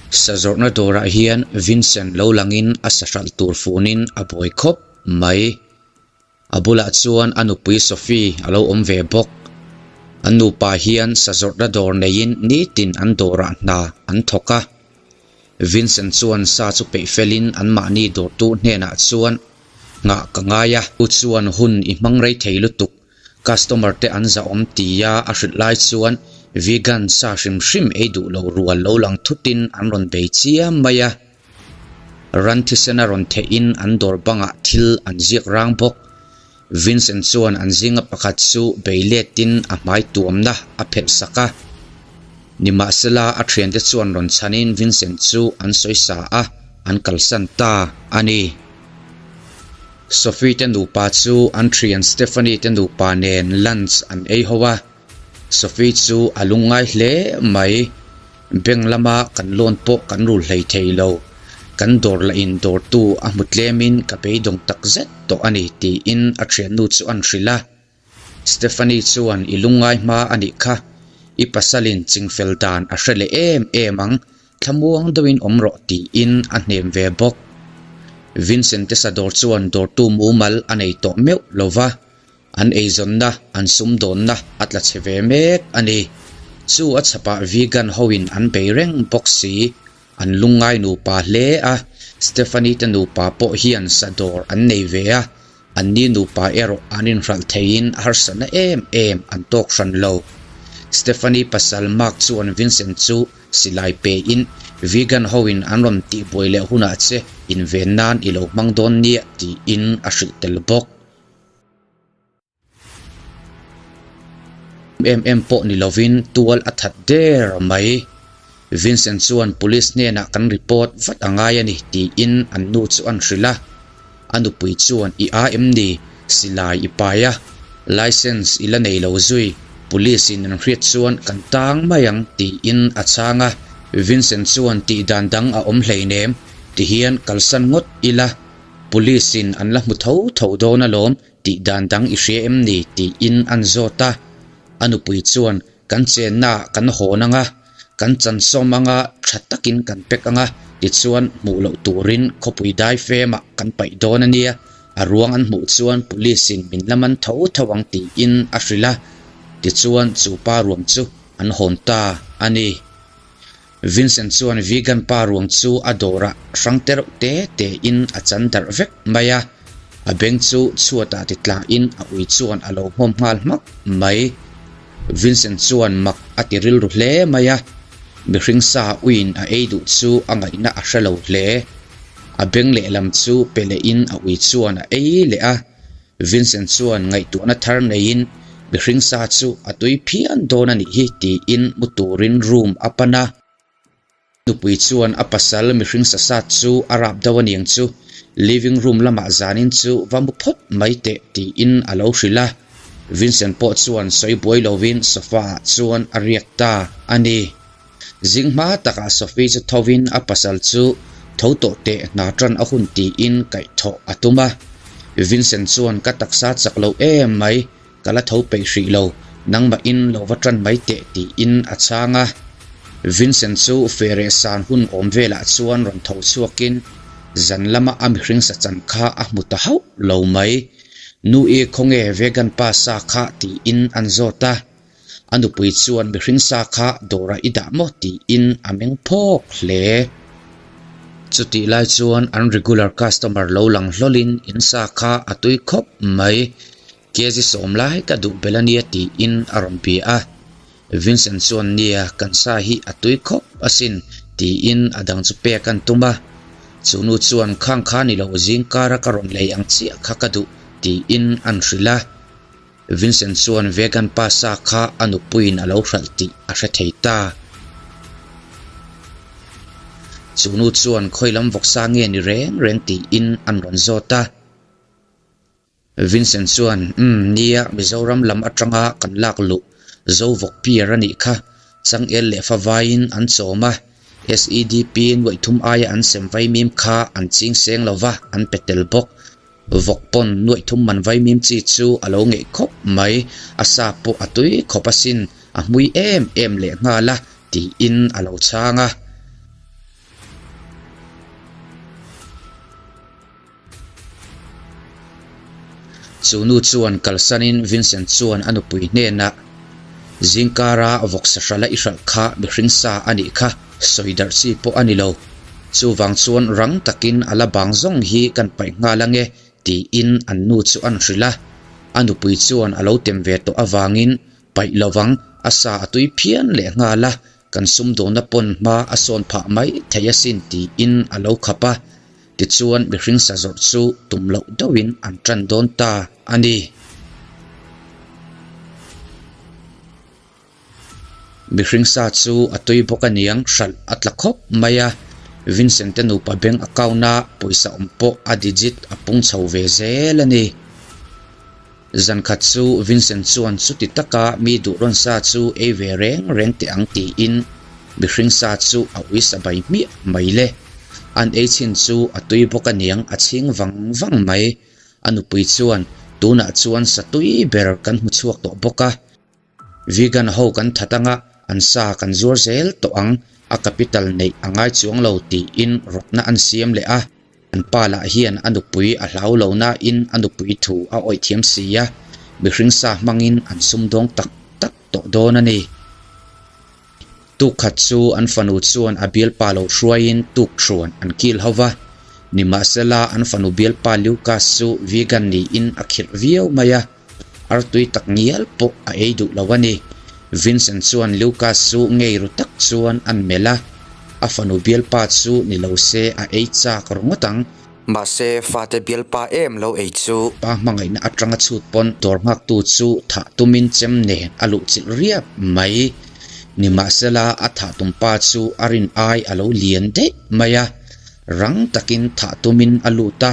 Sa zawrhna dawrah hian Vincent lo langin a sa hralh tur funin a buai khawp mai. A bulah chuan a nupui Sophie a lo awm ve bawk. An nupa hian sa zawrhna dawr neiin nitin an dawrah hna an thawk a. Vincent chuan sa chu peih felin anmahni dawrtu hnenah chuan nghah ka ngai a. U chuan hun i hmang rei thei lutuk, customer te an zahawm tia a hrilh lai chuan vegan sa hrim hrim ei duh lo rual lo lang thutin an rawn bei chiam mai a. Ran thisen a rawn theihin an dawr bangah thil an ziak rang bawk. Vincent chuan an zinga pakhat chu bei letin a hmai tuamna a phelh sak a. Nimahsela a thiante chuan rawn chhanin Vincent chu an sawi sa a, an kalsan ta a ni. Sophie te nupa chu an thian Stephanie te nupa nen lunch an ei ho a. Sophie chu a lungngai hle mai. Bank lama kan loan pawh kan rul hlei thei lo. Kan dawr lah in dawrtu a hmu tlemin ka beidawng tak zet tawh a ni tiin a thiannu chu an hrilh a. Stephanie chuan i lungngai hma a nih kha. I pasalin chingfel dan a hre leh em em ang, thlamuang deuhin awm rawh tiin a hnem ve bawk. Vincent te sa dawr chuan dawrtu mumal a nei tawh meuh lo va. An eizawnna, an sumdawnna a tla chhe ve mek a ni. Chu a chhapah vegan hoin an bei reng bawk si. An lungngai nupa hle a, Stephanie te nupa pawh hian sa dawr an nei ve a, anni nupa erawh an inhralh theiin harsatna em em an tawk hran lo. Stephanie pasal Mark chuan Vincent chu silai pein vegan hoin an rawn tihbuai leh hunah che inven nan i lo hmang dawn nia tiin a hrilh tel bawk. Em em pawh ni lovin tual a that der mai. Vincent chuan police hnenah kan report vat a ngai a ni tiin an nu chu an hrilh a. A nupui chuan i a em ni? Silai i pai a, licence i la nei lo zui, police in an hriat chuan kan tang mai ang tiin a chhang a. Vincent chuan tihdan dang a awm hleinem tihian kalsan ngawt ila. Police in an la hmu tho tho dawn alawm tih dan dang i hria em ni tiin an zawt a. A nupui chuan kan chenna ah kan hawn anga, kan chansawm anga tha takin kan pack anga tichuan hmuh loh turin khawpui dai fem ah kan paih dawn a nia, a ruang an hmuh chuan police in min la man tho tho ang tiin a hrilh a. Tichuan chu pa ruang chu an hawn ta a ni. Vincent chuan vegan pa ruang chu a dawrah hrang te reuh te te in a chan darh vek mai a, a beng chu chhuatah ti tlahin a ui chuan a lo hmawm nghal hmak mai. Vincent chuan mak a ti rilru hle mai a, mihring sa uiin a ei duh chu a ngaihna a hre lo hle. A beng lehlam chu pe lehin a ui chuan a ei leh a. Vincent chuan ngaihtuahna thar neiin mihring sa chu a tui phian dawn a nih hi tiin mu turin room a pan a. Nupui chuan a pasal mihring sa sat chu a rap deuh aniang chu living room lamah zanin chu va mu phawt mai teh tiin a lo hrilh a. Vincent pawh chuan sawi buai lovin sofa ah chuan a riak ta a ni. Zing hma takah Sophie chu thovin a pasal chu tho tawh teh hna tan a hun tiin kaihthawh a tum a. Vincent chuan ka taksa chak lo em mai, ka la tho peih hrih lo, nangmahin lo va tan mai teh tiin a chhang a. Vincent chu fehreh san hun awm velah chuan rawn tho chhuakin zan lama a mihring sa chan kha a hmu ta hauh lo mai. Nu-i khawnge vegan pa sa kha tiin an zawt a. A nupui chuan mihring sa kha dawrah i dah maw tiin a meng phawk hle. Chutih lai chuan an regular customer lo lang hlawlin in sa kha a tui khawp mai. Kg sawm lai ka duh belh a nia tiin a rawn bia a. Vincent chuan nia kan sa hi a tui khawp asin tiin a dang chu pek an tum a. Chu nu chuan khang kha ni lo zingkara ka rawn lei ang chiah kha ka duh tiin an hrilh a. Vincent chuan vegan pa sa kha a nupuiin a lo hralh tih a hre thei ta. Chu nu chuan khawi lam vawksa nge ni reng reng tiin an rawn zawt a. Vincent chuan, Umm, nia, Mizoram lam atanga kan lak luh zo vawk piar a nih kha. Changel leh favaiin an chawm a, SEDP nuaihthum aia an sem vaimim kha an ching seng lo va, an pe tel bawk. Vawk pawn nuaihthum man vaimim chi chu a lo ngeih khawp mai, a sa pawh a tui khawp asin, a hmui em em leh nghal a, tiin a lo chhang a. Chu nu chuan kalsanin Vincent chuan a nupui hnenah, Zingkara vawksa hrala i hralh kha mihring sa a nih kha, sawi darh chi pawh a ni lo. Chuvang chuan rang takin a la bang zawng hi kan paih nghal ange, tiin an nu chu an hrilh a. A nupui chuan a lo tem ve tawh avangin paih lovang a sa a tui phian leh nghal a, kan sumdawnna pawn hma a sawn phah mai thei asin tiin a lo khap a. Tichuan mihring sa zawrh chu tum loh deuhin an tan dawn ta a ni. Mihring sa chu a tui bawk aniang hralh a tla khawp mai a, Vincent te nupa bank account a pawisa awm pawh a digit a pung chho ve zel a ni. Zan khat chu Vincent chuan chuti taka mi duh rawn sa chu ei ve reng reng teh ang tiin mihring sa chu a ui sa bai hmiah mai le. An ei chhin chu a tui bawk aniang a chhing vang vang mai. A nupui chuan tunah chuan sa tui ber kan hmu chhuak tawh bawk a. Vegan ho kan that anga an sa kan zuar zel tawh ang, a capital neih a ngai chuang lo tiin rawtna an siam leh a. An pa lah hian a nupui a hlau lo nain a nupui thu a awih thiam si a, mihring sa hmangin an sumdawng tak tak tawh dawn a ni. Tuk khat chu an fanu chuan a bialpa lo hruaiin tuk thuan an kil ho va, nimahsela an fanu bialpa Lucas chu vegan niin a khirh viau mai a. Artui tak ngial pawh a ei duh lo a ni. Vincent chuan Lucas chu ngei ru tak chuan an melh a, a fanu bialpa chu ni lo se a ei chak ringawt ang. Mahse, fate bialpa em lo ei chu. Pa hmangaihna atanga chhut pawn dawr nghaktu chu thah tumin chem nen a luh chilh riap mai. Nimahsela, a thah tum pa chu a rin ai a lo lian daih mai a, rang takin thah tumin a lut a.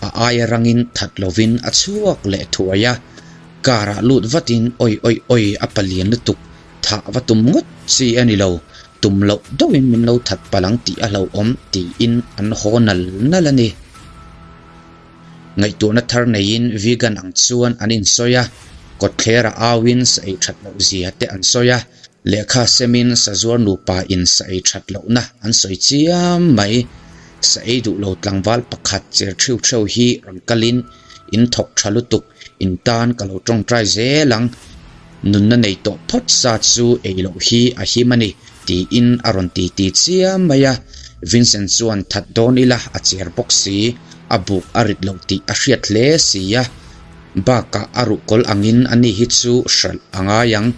A aia rangin that lovin a chhuak leh thuai a, car ah lut vatin awi awi awi a palian lutuk, thah va tum ngawt chi a ni lo, tum loh deuhin min lo that palh ang tih a hlauhawm tiin an haw nal nal a ni. Ngaihtuahna thar neiin vegan ang chuan an insawi a, kawtthler a auin sa ei that loh zia te an sawi a, Lehkha semin sazuar nupa in sa ei that lohna an sawi chiam mai. Sa ei duh lo tlangval pakhat cher theu theu hi rawn kalin in thawk tha lutuk, in tan ka lo tawngtai zel ang. Nunna nei tawh phawt sa chu ei loh hi a him a ni tiin a rawn ti ti chiam mai a. Vincent chuan that dawn ila a cher bawk si, a buk a rit loh tih a hriat hle si a. Bakah a ruhkawl angin ani hi chu hralh a ngai ang,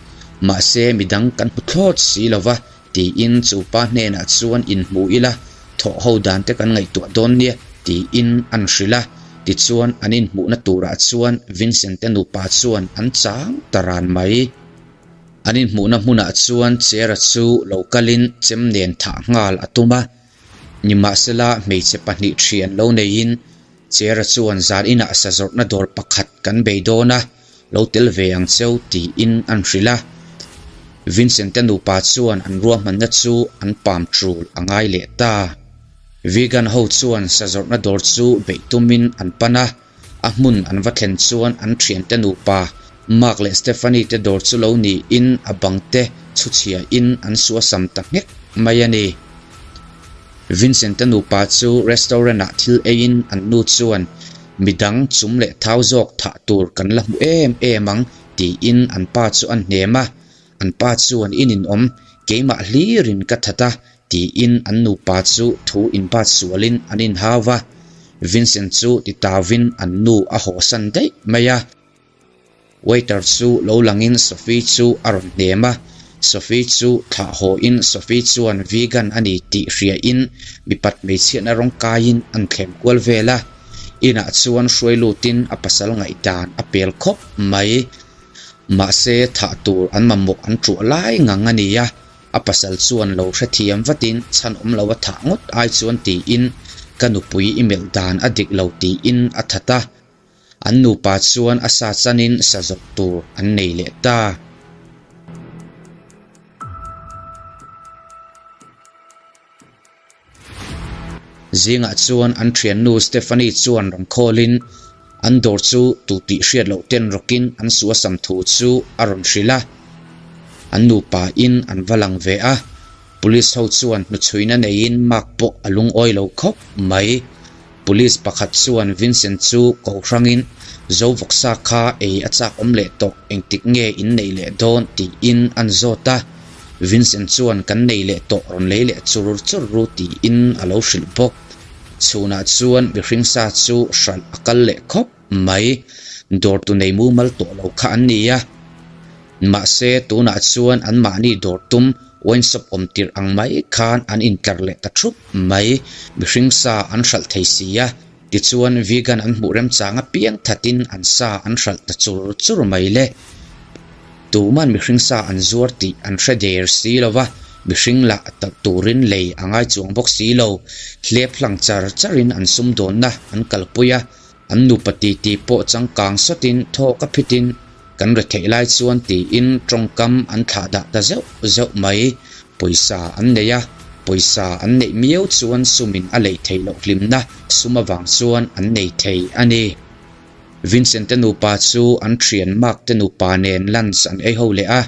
mahse midang kan hmu thlawt si lo va, tiin chu pa hnenah chuan inhmu ila, thawh ho dan te kan ngaihtuah dawn nia, tiin an hrilh a. Tichuan an inhmuhna turah chuan Vincent te nupa chuan an chang ta ran mai. An inhmuhna hmunah chuan Chera chu lo kalin chem nen thah nghal a tum a, nimahsela hmeichhe pahnih thian lo neiin Chera chuan zan inah sa zawrhna dawr pakhat kan bei dawn a, lo tel ve ang cheu tiin an hrilh a. Vincent te nupa chuan an ruahmanna chu an pam tul a ngai leh ta. Vegan ho chuan sa zawrhna dawr chu beih tumin an pan a, a hmun an va thlen chuan an thiante nupa Mark leh Stephanie te dawr chu lo niin a bang te chhuchhiain an suasam ta nghek mai a ni. Vincent te nupa chu restaurant ah thil eiin an nu chuan midang chum leh thau zawk thah tur kan la hmu em em ang tiin an pa chu an hnem a, an pa chuan in inawm keimah hlirin ka that a tiin an nupa chu thu inbat sualin an inhau va, Vincent chu titauin an nu a hawsan daih mai a. Waiter chu lo langin Sophie chu a rawn hnem a, Sophie chu thlah hawin Sophie chuan vegan a ni tih hriain mipat hmeichhiatna rawng kaiin an thlem kual vel a, inah chuan hruai lutin a pasal ngaihdan a pel khawp mai. Mahse thah tur an mamawh an ṭuah lai ngang a ni a, a pasal chuan lo hrethiam vatin chhan awm lo a thah ngawt ai chuan tiin ka nupui i melh dan a dik lo tiin a that a. An nupa chuan a sa chanin sa zawrh tur an nei leh ta. Zingah chuan an thiannu Stephanie chuan rawn khawlin an dawr chu tu tih hriat loh ten rawkin an suasam thu chu a rawn hrilh a. An nupa in an va lang ve a. Police ho chuan hnuchhuina neiin Mark pawh a lungawi lo khawp mai. Police pakhat chuan Vincent chu ko hrangin Zo vawksa kha ei a chak awm leh tawh engtik nge in neih leh dawn tiin an zawt a. Vincent chuan kan nei leh tawh rawn lei leh chur chur ru tiin a lo hrilh bawk. Chhunah chuan mihring sa chu hralh a kal leh khawp mai. Dawrtu nei mumal tawh lo kha an ni a. Mahse tunah chuan anmahni dawr tum wine shop awm tirh ang mai khan an intlar leh ta thup mai. Mihring sa an hralh thei si a, tichuan vegan an hmuh remchang apiang thatin an sa an hralh ta chur chur mai le. Tuman mihring sa an zuar tih an hre der si lo va, mihring lah talh turin lei a ngai chuang bawk si lo. Hlep hlang char charin an sumdawnna an kalpui a, an nupa titi pawh changkang sawtin thawk a phitin kan re theih lai chuan tiin tawngkam an thlah dah ta zeuh zeuh mai. Pawisa an nei a, pawisa an neih miau chuan sumin a leih theih loh hlimna sum avang chuan an nei thei a ni. Vincent te nupa chu an thian Mark te nupa nen lunch an ei ho leh a.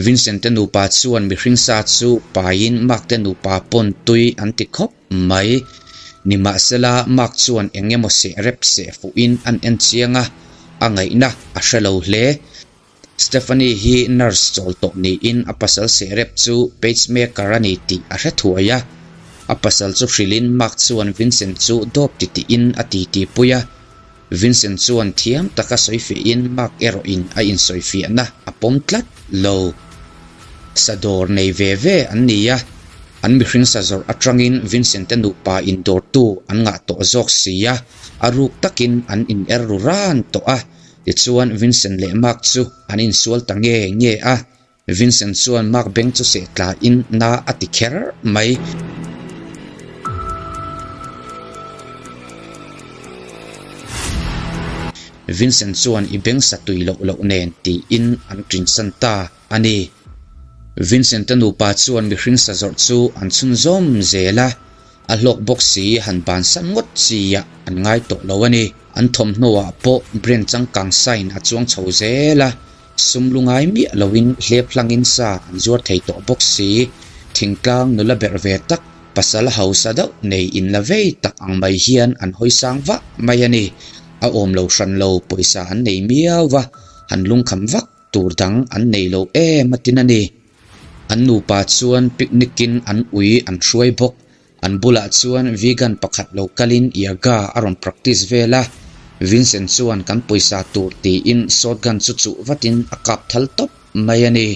Vincent te nupa chuan mihring sa chu paiin Mark te nupa pawn tui an ti khawp mai. Nimahsela Mark chuan eng emaw seh rep seh fuhin an en chiang a, a ngaihna a hre lo hle. Stephanie hi nurse chawl tawh niin a pasal sehrep chu pacemaker a ni tih a hre thuai a. A pasal chu hrilhin Mark chuan Vincent chu dawp ti tiin a titi pui a. Vincent chuan thiam taka sawifiahin Mark erawhin a insawifiahna a pawm tlat lo. Sa dawr nei ve ve an ni a, an mihring sa zawrh atangin Vincent te nupa indawrtu an ngah tawh zawk si a, a ruk takin an in er ru ran tawh a. Tichuan Vincent leh Mark chu an insual ta nge nge a, Vincent chuan Mark beng chu seh tlain na a ti kher mai. Vincent chuan i beng sa tui loh loh nen tiin an tinsan ta a ni. Vincent te nupa chuan mihring sa zawrh chu an chhunzawm zel a. A hlawk bawk si han bansan ngawt chi ah an ngai tawh lo a ni. An thawmhnaw ah pawh brand changkang sign a chuang chho zel a, sum lu ngai miah loin hlep hlangin sa an zuar thei tawh bawk si. Thingtlang nula berh ve tak, pasal hausa deuh nei in la vei tak ang mai hian an hawi sang vah mai a ni. A awm lo hran lo pawisa an nei miau va, han lungkham vak tur dang an nei lo em a tin a ni. An nupa chuan picnic in an ui an hruai bawk. An bulah chuan vegan pakhat lo kalin yoga a rawn practice vel a. Vincent chuan kan pawisa tur tiin shotgun chu chuh vatin a kap thal tawp mai a ni.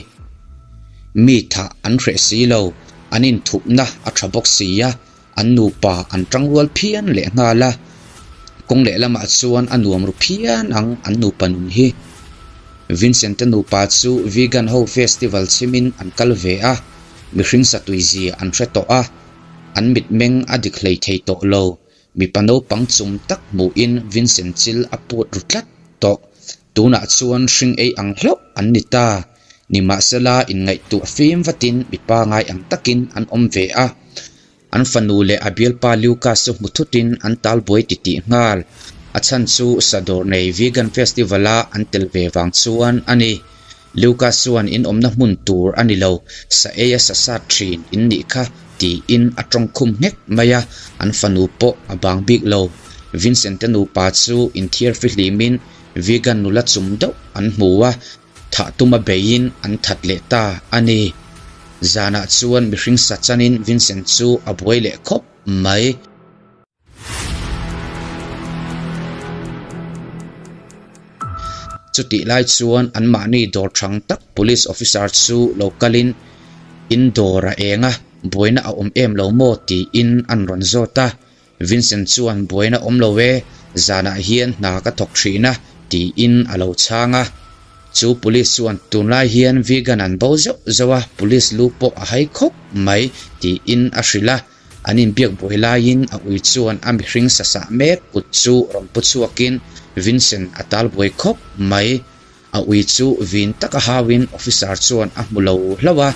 Mi thah an hreh si lo, an inthupna a tha bawk si a, An nupa an tangrual phian leh nghal a, kawng lehlamah chuan a nuam ru phian ang an nupa nun hi. Vincent te nupa chu vegan ho festival chhimin an kal ve a, mihring satui zia an hre tawh a, an mitmeng a dik hlei thei tawh lo. Mipa naupang chum tak hmuhin Vincent chil a put ru tlat tawh. Tunah chuan hring ei ang hlauh an ni ta. Nimahsela inngaihtuah fim vatin mipa ngai ang takin an awm ve a. An fanu leh a bialpa Lucas chu hmu thutin an tal buai titih nghal. A chhan chu Sadawr nei Vegan Festival-a an tel ve vang chuan a ni. Lucas chuan in awmna hmun tur a ni lo, sa ei a sa sat thin in nih kha tiin a tawngkhum nghek mai a, an fanu pawh a bang bik lo. Vincent te nupa chu inthiar fihlimin vegan nula chum deuh an hmu a, thah tuma beiin an that leh ta a ni. Zanah chuan mihring sa chanin Vincent chu a buai leh khawp mai. Chutih lai chuan anmahni dawr thang tak police officer chu lo kalin in dawr a eng a, buaina a awm em lo maw tiin an rawn zawt a. Vincent chuan buaina awm lo e, zanah hian hna ka thawk thin a tiin a lo chhang a. Chu police chuan tunlai hian vegan an bo zeuh zeuh a, police lu pawh a hai khawp mai tiin a hrilh a. An inbiak buai laiin a ui chuan a mihring sa sah mek kut chu rawn pu chhuakin Vincent a tal buai khawp mai. A ui chu vin taka hauin officer chuan a hmu lo hlauh a.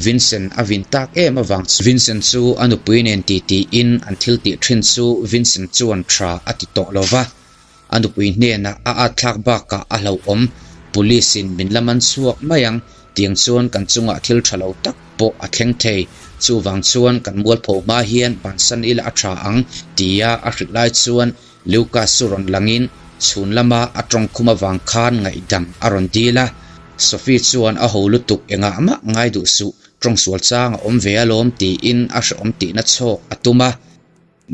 Vincent a vin tak em avang chu Vincent chu a nupui nen titiin an thil tih thin chu Vincent chuan tha a ti tawh lo va. A nupui hnenah a at thlak bakah a hlauhawm. Police in min la man chhuak mai ang, tiang chuan kan chungah thil tha lo tak pawh a thleng thei. Chuvang chuan kan mualpho hma hian bansan ila a tha ang, tia a hrilh lai chuan Lucas chu rawn langin chhun lama a tawngkhum avang khan ngaihdam a rawn dil a. Sophie chuan a ho lutuk engah mah ngai duh suh, tawngsual chang a awm ve alawm tiin a hrehawm tihna chhawk a tum a.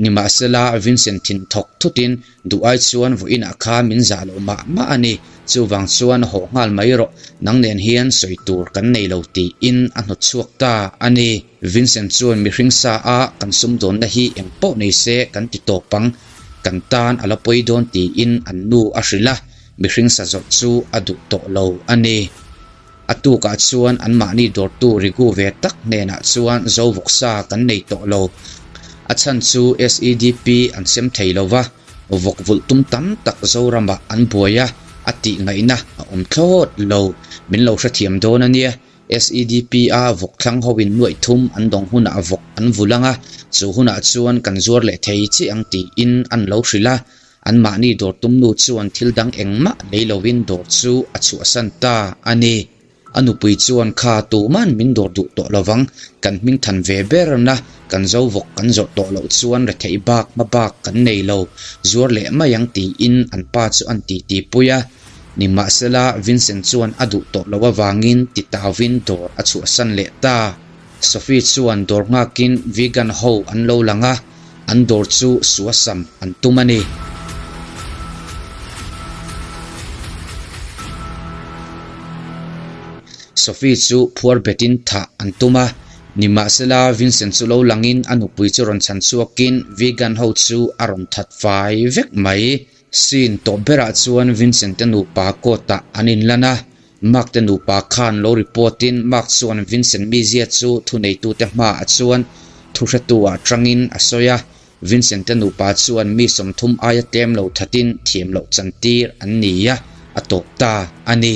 Nimahsela, Vincent thin thawk thutin duh ai chuan vawiinah kha min zah loh mah mah a ni, chuvang chuan haw nghal mai rawh, nang nen hian sawi tur kan nei lo tiin a hnawt chhuak ta a ni. Vincent chuan mihring sa a kan sumdawnna hi eng pawh nei se kan ti tawp ang, kan tan a la pawi dawn tiin an nu a hrilh a, mihring sa zawrh chu a duh tawh lo a ni. A tukah chuan anmahni dawrtu Rigu ve tak hnenah chuan Zovawksa kan nei tawh lo. A chhan chu SEDP an sem thei lo va, vawk vulh tum tam tak Zoramah an buai a, a tih ngaihna a awm thlawt lo. Min lo hrethiam dawn a nia. SEDP a vawk thlang hoin nuaih thum an dawng hunah vawk an vulh ang a, chu hunah chuan kan zuar leh thei chiah ang tiin an lo hrilh a. Anmahni dawr tumnu chuan thil dang engmah lei loin dawr chu a chhuahsan ta a ni. A nupui chuan kha tuman min dawr duh tawh lovang, kan hming than ve berna kan zo vawk kan zawrh tawh loh chuan retheih bak hma bak kan nei lo, zuar leh mai ang tiin an pa chu an titi pui a. Nimahsela Vincent chuan a duh tawh loh avangin ti tauvin dawr a chhuahsan leh ta. Sophie chuan dawr nghakin vegan ho an lo lang a. An dawr chu suasam an tum a ni. Sophie chu phuar betin thah an tum a, nimahsela Vincent chu lo langin a nupui chu rawn chhan chhuakin vegan ho chu a rawn that fai vek mai. Scene tawp berah chuan Vincent te nupa court ah an inlan a, Mark te nupa khan lo report in Mark chuan Vincent mizia chu thuneitute hmaah chuan thuhretu ah tangin a sawi a, Vincent te nupa chuan mi 30 aia tlem lo thatin thiam loh chantir an ni a, a tawp ta a ni.